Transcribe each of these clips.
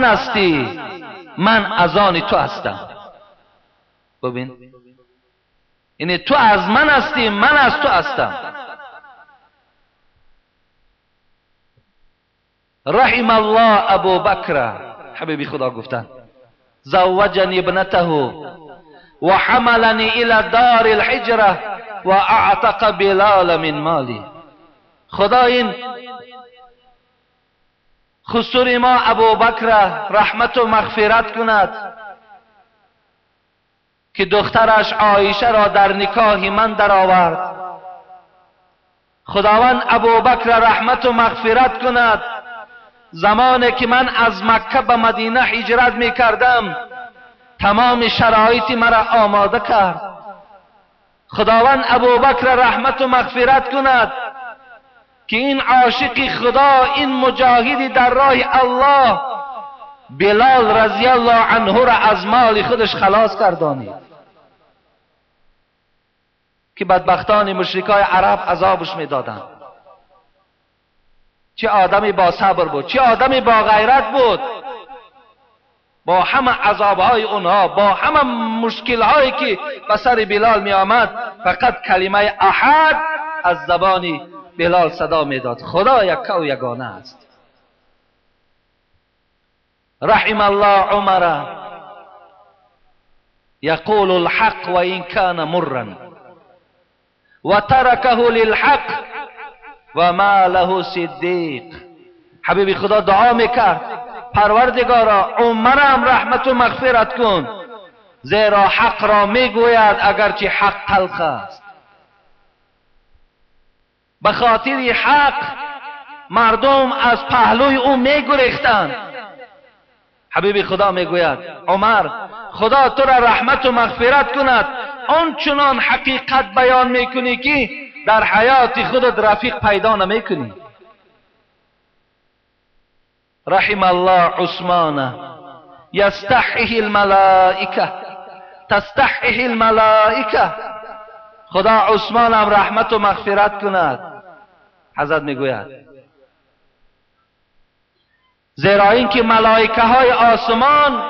هستی، من از آن تو هستم. ببین، یعنی تو از من هستی، من از تو هستم. رحم الله ابو بکر، حبیبی خدا گفتن زوجنی ابنته و حملنی الى دار الحجره و اعتق بلال من مالی. خدا این خسور ما ابو بکر رحمت و مغفرت کند که دخترش عایشه را در نکاح من درآورد. خداوند ابو بکر رحمت و مغفرت کند. زمانی که من از مکه به مدینه هجرت می کردم تمام شرایط مرا آماده کرد. خداوند ابوبکر رحمت و مغفرت کند که این عاشق خدا، این مجاهد در راه الله، بلال رضی الله عنه را از مال خودش خلاص کردانید که بدبختان مشرکای عرب عذابش میدادند. چه آدمی با صبر بود، چه آدمی با غیرت بود. با همه عذابهای اونها، با همه مشکلهایی که به سر بلال می آمد، فقط کلمه احد از زبان بلال صدا میداد. خدا یک و یگانه است. رحم الله عمر یقول الحق و این کان مرا و ترکه للحق و ما له صدیق. حبیب خدا دعا میکرد پروردگارا عمرم رحمت و مغفرت کن، زیرا حق را میگوید اگرچه حق تلخ است. به خاطر حق مردم از پهلوی او میگریختند. حبیب خدا میگوید عمر خدا تو را رحمت و مغفرت کند، آنچنان حقیقت بیان میکنی که در حیات خودت رفیق پیدا نمیکنی. رحم الله عثمان یستحیه الملائکه تستحیه الملائکه. خدا عثمان هم رحمت و مغفرت کند. حضرت میگوید زیرا اینکه ملائکه های آسمان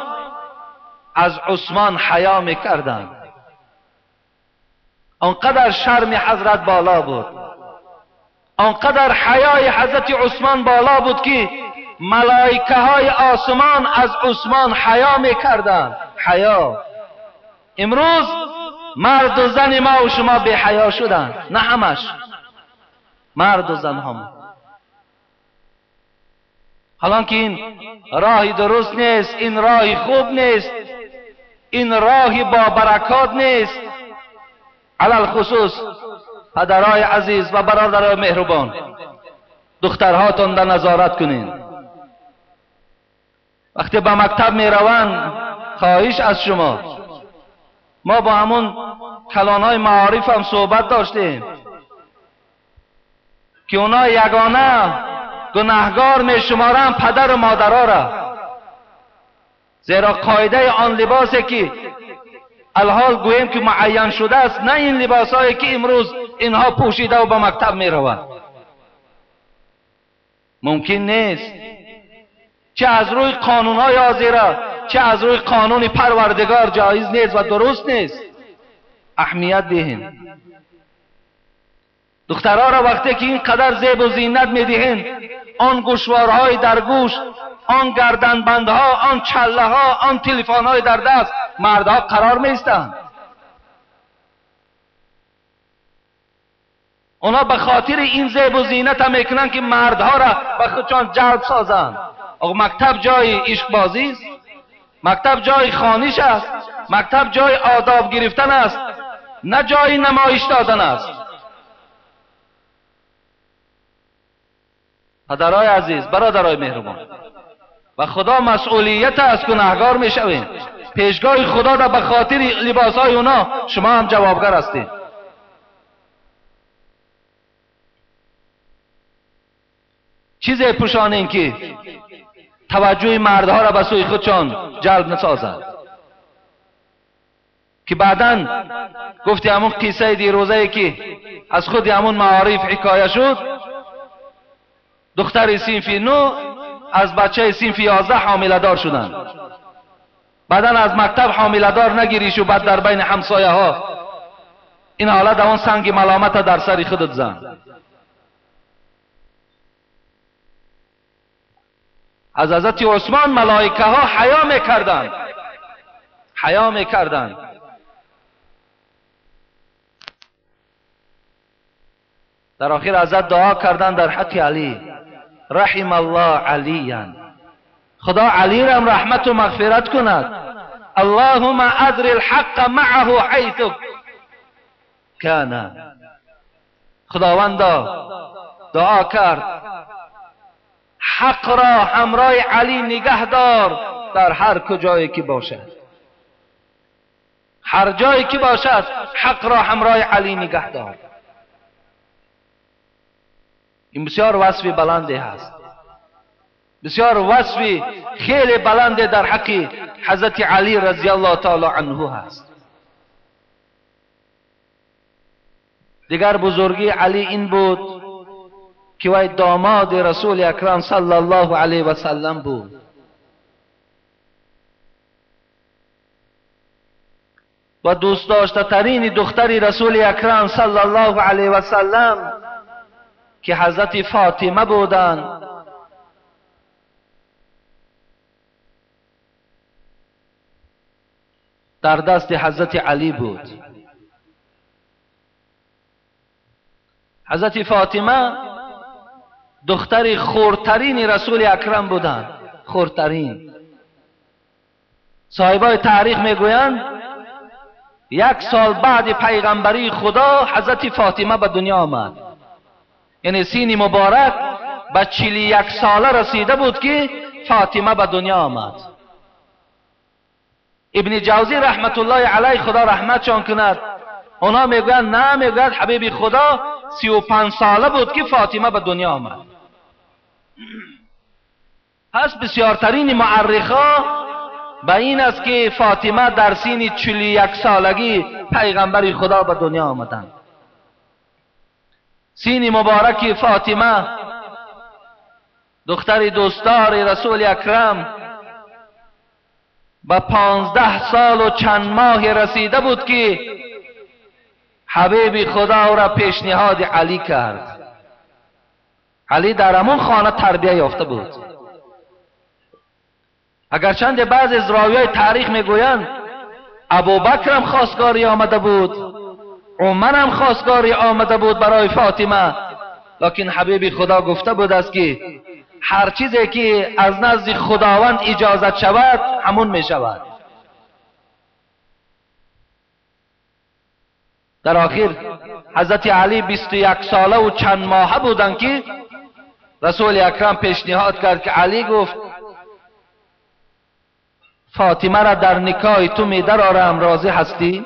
از عثمان حیا میکردند. آنقدر شرم حضرت بالا بود، آنقدر حیای حضرت عثمان بالا بود که ملائکه های آسمان از عثمان حیا میکردند. حیا. امروز مرد و زن ما و شما بی حیا شدند، نه همش، مرد و زن هم. حالا که این راه درست نیست، این راه خوب نیست، این راه با برکات نیست. علی الخصوص پدرای عزیز و برادرای مهربان، دخترهاتون در نظارت کنین. وقتی به مکتب میروند خواهش از شما، ما با همون کلانهای معارف هم صحبت داشتیم که اونا یگانه گناهگار می شمارن پدر و مادرها را، زیرا قاعده آن لباسی که الحال گوییم که معین شده است، نه این لباسهایی که امروز اینها پوشیده و به مکتب می روند. ممکن نیست، چه از روی قانونهای حاضره چه از روی قانون پروردگار جایز نیست و درست نیست. اهمیت دهین دخترها را وقتی که اینقدر زیب و زینت میدهین، آن گوشوارهای در گوش، آن گردنبندها، آن چله ها، آن تلفن های در دست، مردها قرار میستند. اونا به خاطر این زیب و زینت هم میکنن که مردها را به خودشان جلب سازند. آقا مکتب جای عشق بازی است، مکتب جای خوانش است، مکتب جای آداب گرفتن است، نه جای نمایش دادن است. پدرای عزیز، برادرای مهربان، و خدا مسئولیت است، گناهگار میشویم. پیشگاه خدا را به خاطر لباسهای اونا شما هم جوابگر هستید. چیزی پوشانین که توجه مردها را به سوی خودشان جلب نسازند، که بعداً گفتی همون قصه دیروزه که از خود همون معارف حکایه شد، دختر صنف 9 از بچه صنف 11 حامله دار شدن. بعدا از مکتب حامله دار نگیریش و بعد در بین همسایه ها این حالت اون سنگ ملامت در سر خودت زن. از حضرت عثمان ملائکه ها حیا میکردند، حیا میکردند. در آخر حضرت دعا کردند در حق علی، رحم الله علیا، خدا علی را رحمت و مغفرت کند. اللهم ادر الحق معه حیث کان. خداوندا دعا کرد حق را همراه علی نگه دار در هر کجایی که باشد، هر جایی که باشد حق را همراه علی نگه دار. این بسیار وصف بلندی هست، بسیار وصف خیلی بلند در حق حضرت علی رضی الله تعالی عنه هست. دیگر بزرگی علی این بود که وی داماد رسول اکرم صلی الله علیه و سلم بود. و دوست داشته ترین دختر رسول اکرم صلی الله علیه و سلم که حضرت فاطمه بودند، در دست حضرت علی بود. حضرت فاطمه دختر خردترین رسول اکرم بودند، خردترین. صاحبای تاریخ میگویند 1 سال بعد پیغمبری خدا حضرت فاطمه به دنیا آمد، یعنی سین مبارک به 41 ساله رسیده بود که فاطمه به دنیا آمد. ابن جوزی رحمت الله علیه خدا رحمتشان کند، اونا میگویند نه، میگوید حبیب خدا 35 ساله بود که فاطمه به دنیا آمد. پس بسیارترین معرخا به این است که فاطمه در سین 41 سالگی پیغمبر خدا به دنیا آمدند. سین مبارک فاطمه دختر دوستدار رسول اکرم به 15 سال و چند ماه رسیده بود که حبیب خدا را پیشنهاد علی کرد. علی در همون خانه تربیه یافته بود. اگرچند بعض از راویای تاریخ میگویند ابوبکر هم خواستگاری آمده بود، عمر هم خواستگاری آمده بود برای فاطمه، لکن حبیب خدا گفته بود است که هر چیزی که از نزد خداوند اجازت شود همون می شود. در آخر حضرت علی 21 ساله و چند ماهه بودند که رسول اکرم پیشنهاد کرد که علی گفت فاطمه را در نکاح تو می درآرم، راضی هستی؟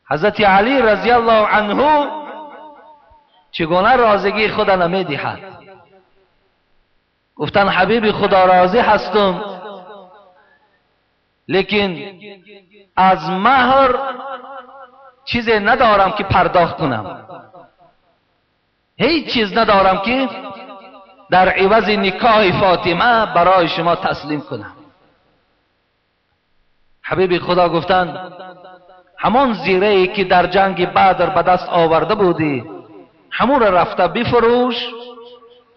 حضرت علی رضی الله عنه چگونه راضیگی خود نمی دهد؟ گفتن حبیب خدا راضی هستم، لیکن از مهر چیزی ندارم که پرداخت کنم، هیچ چیز ندارم که در عوض نکاح فاطمه برای شما تسلیم کنم. حبیب خدا گفتند همان زیره که در جنگ بدر به دست آورده بودی همون را رفته بفروش،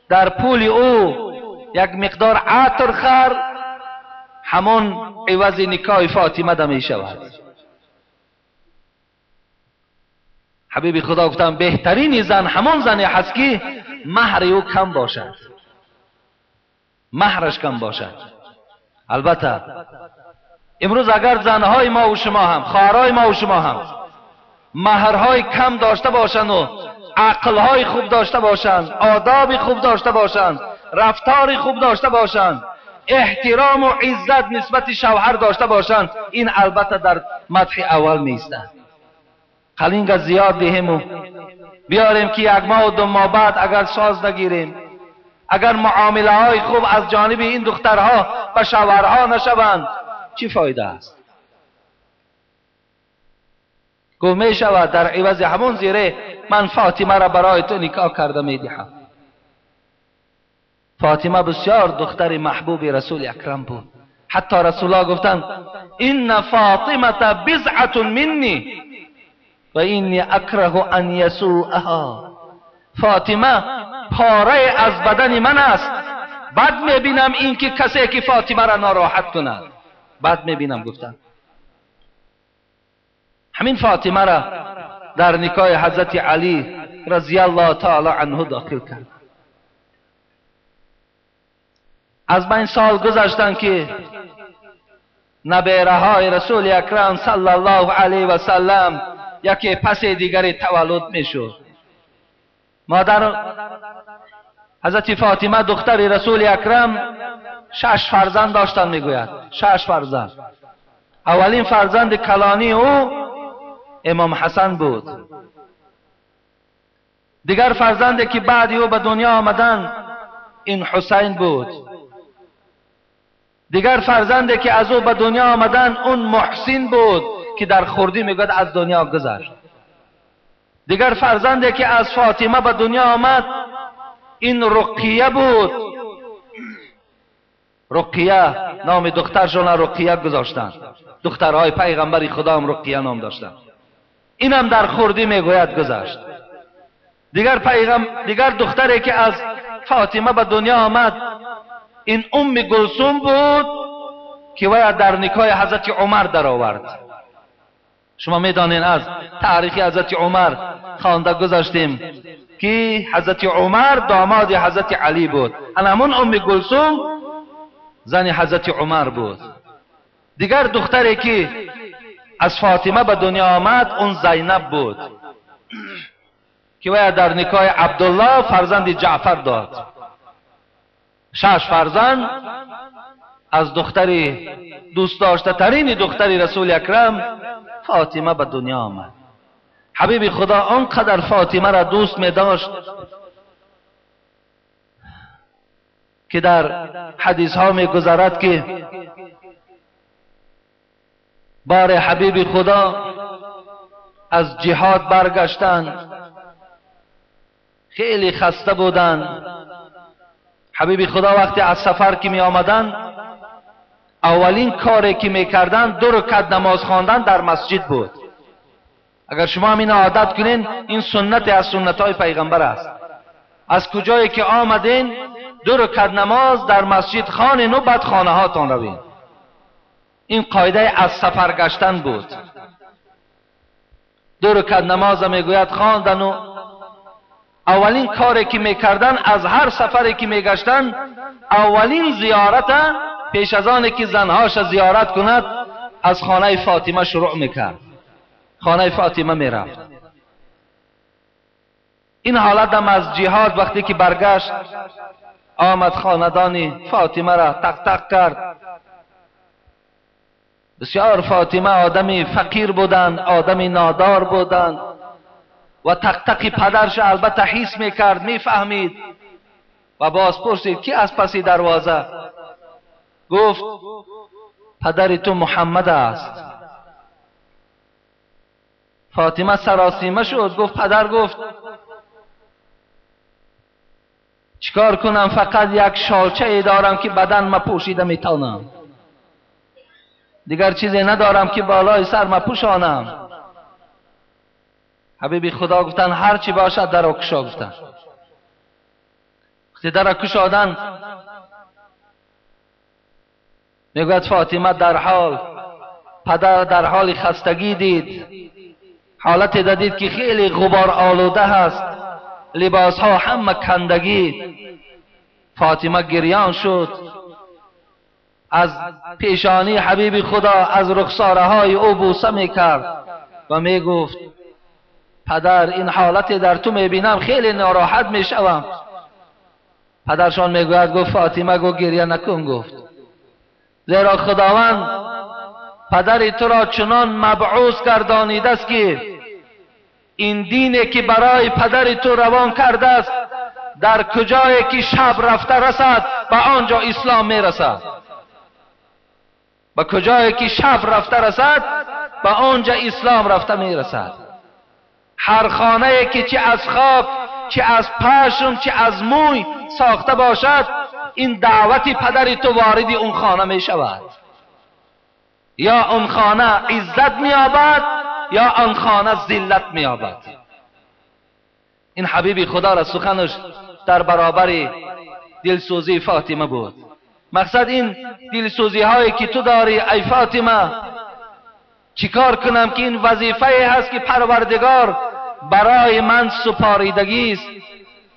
در پول او یک مقدار عطر خر، همون عوض نکاح فاطمه ده می شود. حبیب خدا گفتم بهترین زن همون زنی هست که مهر او کم باشد، مهرش کم باشد. البته امروز اگر زنهای ما و شما هم، خواهرای ما و شما هم مهرهای کم داشته باشند و عقلهای خوب داشته باشند، آداب خوب داشته باشند، رفتار خوب داشته باشند، احترام و عزت نسبت شوهر داشته باشند، این البته در مدح اول میستد. قلینگ زیاد دهیم و بیاریم که 1 ماه و 2 ماه بعد اگر ساز نگیریم، اگر معامله های خوب از جانب این دخترها به شوهرها نشوند، چی فایده است؟ گفت می شود در عوض همون زیره من فاطمه را برای تو نکاح کرده می دهم. فاطمه بسیار دختر محبوب رسول اکرم بود. حتی رسول الله گفتند ان فاطمه بضعة منی و اینی اکره ان یسوءها. فاطمه پاره از بدن من است، بد میبینم اینکه کسی که فاطمه را ناراحت کند، بد میبینم. گفتند همین فاطمه را در نکاح حضرت علی رضی الله تعالی عنه داخل کرد. از بین سال گذشتند که نبیره های رسول اکرم صلی الله علیه و سلم یکی پس دیگری تولد میشد. مادر حضرت فاطمه دختر رسول اکرم 6 فرزند داشتند، میگوید 6 فرزند. اولین فرزند کلانی او امام حسن بود. دیگر فرزندی که بعد او به دنیا آمدند این حسین بود. دیگر فرزندی که از او به دنیا آمدند اون محسن بود که در خردی میگوید از دنیا گذشت. دیگر فرزندی که از فاطمه به دنیا آمد این رقیه بود. رقیه نام دخترشون رقیه گذاشتند. دخترهای پیغمبر خدا هم رقیه نام داشتند. اینم در خردی میگوید گذشت. دیگر دختری که از فاطمه به دنیا آمد این ام گلثوم بود که وی در نکاح حضرت عمر درآورد. شما میدانین از تاریخ حضرت عمر خوانده گذاشتیم که حضرت عمر داماد حضرت علی بود. همون ام گلثوم زن حضرت عمر بود. دیگر دختری که از فاطمه به دنیا آمد اون زینب بود که وی در نکاح عبدالله فرزند جعفر داد. 6 فرزند از دختر دوست داشته ترین دختر رسول اکرم فاطمه به دنیا آمد. حبیب خدا آنقدر فاطمه را دوست می داشت که در حدیث ها می گذرد که بار حبیب خدا از جهاد برگشتند، خیلی خسته بودند. حبیب خدا وقتی از سفر که می آمدند اولین کاری که می کردند 2 رکعت نماز خواندن در مسجد بود. اگر شما هم این عادت کنین، این سنت از سنت های پیغمبر است. از کجایی که آمدین 2 رکعت نماز در مسجد خوانین و بعد خانه هاتان روین. این قاعده از سفر گشتن بود. 2 رکعت نماز میگوید خواندن و اولین کاری که میکردن از هر سفری که میگشتن اولین زیارت پیش از آن که زنهاش زیارت کند از خانه فاطمه شروع میکرد. خانه فاطمه میرفت. این حالت هم از جهاد وقتی که برگشت آمد خاندان فاطمه را تق تق کرد. بسیار فاطمه آدمی فقیر بودند، آدمی نادار بودند و تق تق پدرش البته حس میکرد، میفهمید و باز پرسید کی از پس دروازه؟ گفت پدر تو محمد است. فاطمه سراسیمه شد، گفت پدر، گفت چیکار کنم، فقط یک شالچه ای دارم که بدن ما پوشیده میتونم، دیگر چیزی ندارم که بالای سر ما پوشانم. حبیبی خدا گفتن هر چی باشد در کشا. گفتن وقتی در کشادن میگوید فاطمه در حال پدر در حال خستگی دید، حالت دید که خیلی غبار آلوده هست، لباس ها همه کندگی. فاطمه گریان شد، از پیشانی حبیب خدا از رخساره های او بوسه میکرد و میگفت پدر این حالت در تو میبینم خیلی ناراحت میشوم. پدرشان میگوید، گفت فاطمه گو گریه نکن، گفت زیرا خداوند پدر تو را چنان مبعوث گردانیده است که این دینی که برای پدر تو روان کرده است در کجایی که شب رفته رسد به آنجا اسلام میرسد، به کجایی که شب رفته رسد به آنجا اسلام رفته میرسد. هر خانه که چه از خاک چه از پشم چه از موی ساخته باشد این دعوت پدر تو وارد اون خانه می شود. یا اون خانه عزت می یابد یا آن خانه ذلت می یابد. این حبیب خدا را سخنش در برابر دلسوزی فاطمه بود. مقصد این دلسوزی هایی که تو داری ای فاطمه، چیکار کنم که این وظیفه هست که پروردگار برای من سپاریدگی است،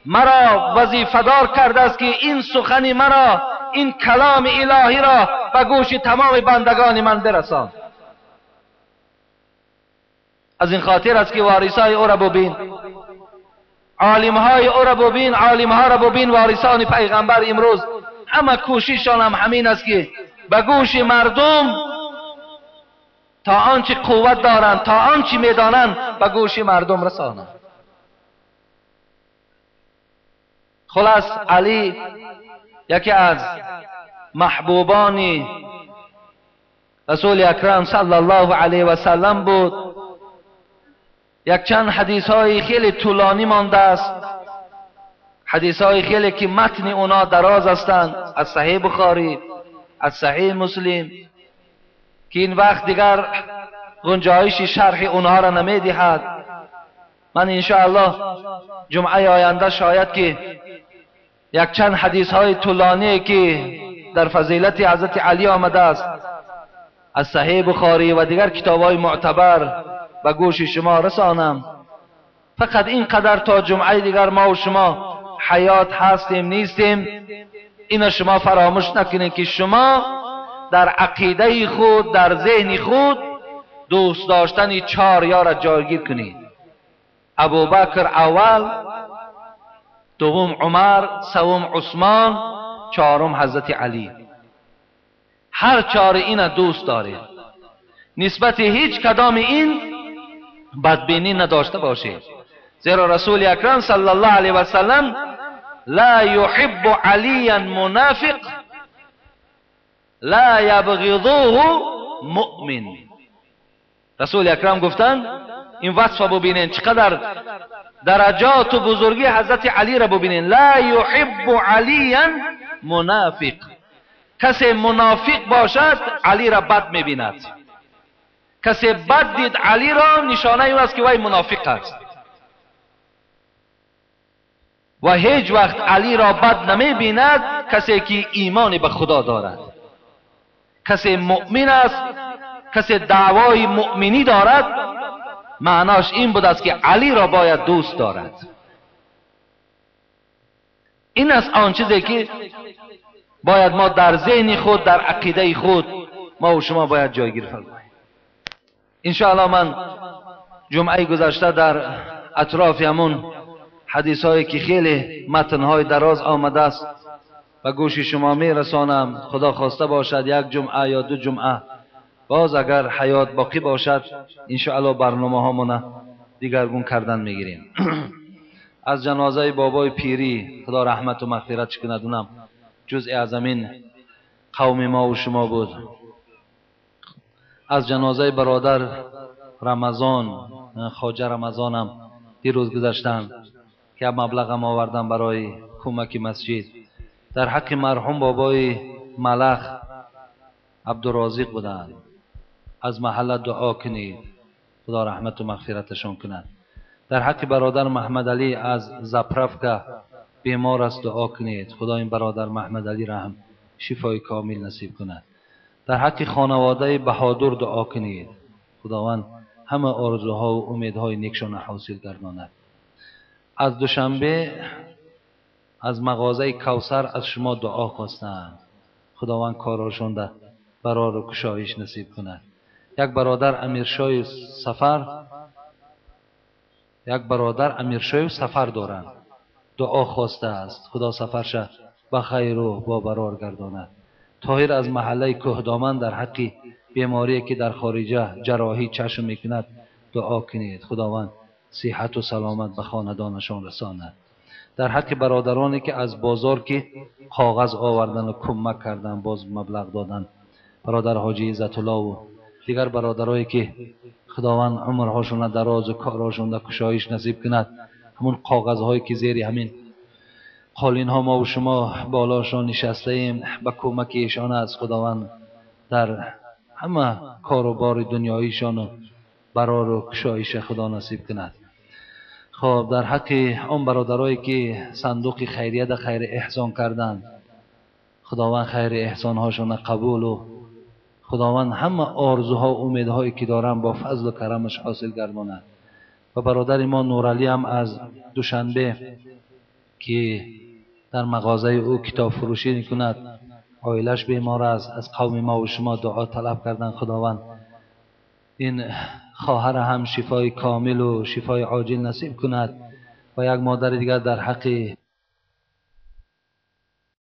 مرا وظیفه دار کرده است که این سخن مرا، این کلام الهی را به گوش تمام بندگان من برسان. از این خاطر است که وارثای او را ببین، عالمهای او را ببین، عالمها را ببین، وارثان پیغمبر امروز همه کوششان هم همین است که به گوش مردم تا آنچه قوت دارند، تا آنچه میدانند به گوش مردم رسانند. خلاص علی یکی از محبوبان رسول اکرم صلی الله علیه و سلم بود. یک چند حدیث های خیلی طولانی مانده است، حدیث های خیلی که متن اونا دراز هستند، از صحیح بخاری، از صحیح مسلم، که این وقت دیگر گنجایش شرح اونها را نمیدهد. من انشاءالله جمعه آینده شاید که یک چند حدیث های طولانی که در فضیلت حضرت علی آمده است از صحیح بخاری و دیگر کتاب های معتبر به گوش شما رسانم. فقط اینقدر تا جمعه دیگر ما و شما حیات هستیم نیستیم، اینو شما فراموش نکنید که شما در عقیده خود، در ذهن خود دوست داشتن چهار یار جایگیر کنید. ابوبکر اول، دوم عمر، سوم عثمان، چهارم حضرت علی. هر چهار اینا دوست دارید، نسبت هیچ کدام این بدبینی نداشته باشید، زیرا رسول اکرم صلی الله علیه و سلم لا یحب علیا منافق لا یبغضوه مؤمن. رسول اکرم گفتند این وصف ببینین چقدر درجات و بزرگی حضرت علی را ببینین. لا یحب علیا منافق، کسی منافق باشد علی را بد میبیند، کسی بد دید علی را نشانه او است که وی منافق است، و هیچ وقت علی را بد نمیبیند کسی که ایمان به خدا دارد، کسی مؤمن است، کسی دعوای مؤمنی دارد، معناش این بود است که علی را باید دوست دارد. این است آن چیزی که باید ما در ذهن خود، در عقیده خود ما و شما باید جایگیر فرماییم. انشاءالله من جمعه گذشته در اطراف همون حدیث هایی که خیلی متن های دراز آمده است به گوش شما می رسانم. خدا خواسته باشد یک جمعه یا دو جمعه باز اگر حیات باقی باشد انشاءالله برنامه هامون دیگرگون کردن میگیریم. از جنازه بابای پیری خدا رحمت و مغفرت کند، اونم جزء از همین قوم ما و شما بود. از جنازه برادر رمضان، خواجه رمضانم دیروز گذشتن که مبلغم آوردم برای کمک مسجد. در حق مرحوم بابای ملخ عبدالرازق بودند، از محله دعا کنید خدا رحمت و مغفرتشان کند. در حق برادر محمد علی از زپرفکا بیمار است دعا کنید خدا این برادر محمد علی را هم شفای کامل نصیب کند. در حق خانواده بهادر دعا کنید خداوند همه آرزوها و امیدهای نیکشان حاصل گرداند. از دوشنبه از مغازه کوثر از شما دعا خواستند، خداوند کاراشون ده برار و کشایش نصیب کند. یک برادر امیرشای سفر، یک برادر امیرشای سفر دارند، دعا خواسته است خدا سفرش به خیر و با برار گرداند. طاهر از محله کهدامن در حق بیماری که در خارجه جراحی چشم میکند دعا کنید خداوند صحت و سلامت به خاندانشان رساند. در حق برادرانی که از بازار که کاغذ آوردن و کمک کردن باز مبلغ دادن، برادر حاجی عزت الله و دیگر برادرایی که خداوند عمرهاشون دراز و کارهاشون در کشایش نصیب کند، همون کاغذهایی که زیر همین Қолинҳо мо ва шумо болоашон нишастаем, ба кӯмаки эшон аз Худованд дар ҳама кору бори дунёишон барору кушоиш Худо насиб кунад. Хоб, дар ҳаққи он бародарое ки сандуқи хайрия дар хайри эҳсон карданд, Худованд хайри эҳсонҳошонро қабулу Худованд ҳама орзуҳо умедҳое ки доранд бо фазлу карамаш ҳосил гардонад. Ва бародари мо Нуралӣ ҳам аз Душанбе ки дар мағозаи ӯ китобфурӯшӣ мекунад, оилаш бемор аст, аз қавми мо ва шумо дуо талаб карданд. Худованд ин хоҳара ҳам шифои комилу шифои оҷил насиб кунад. Ва як модари дигар дар ҳаққи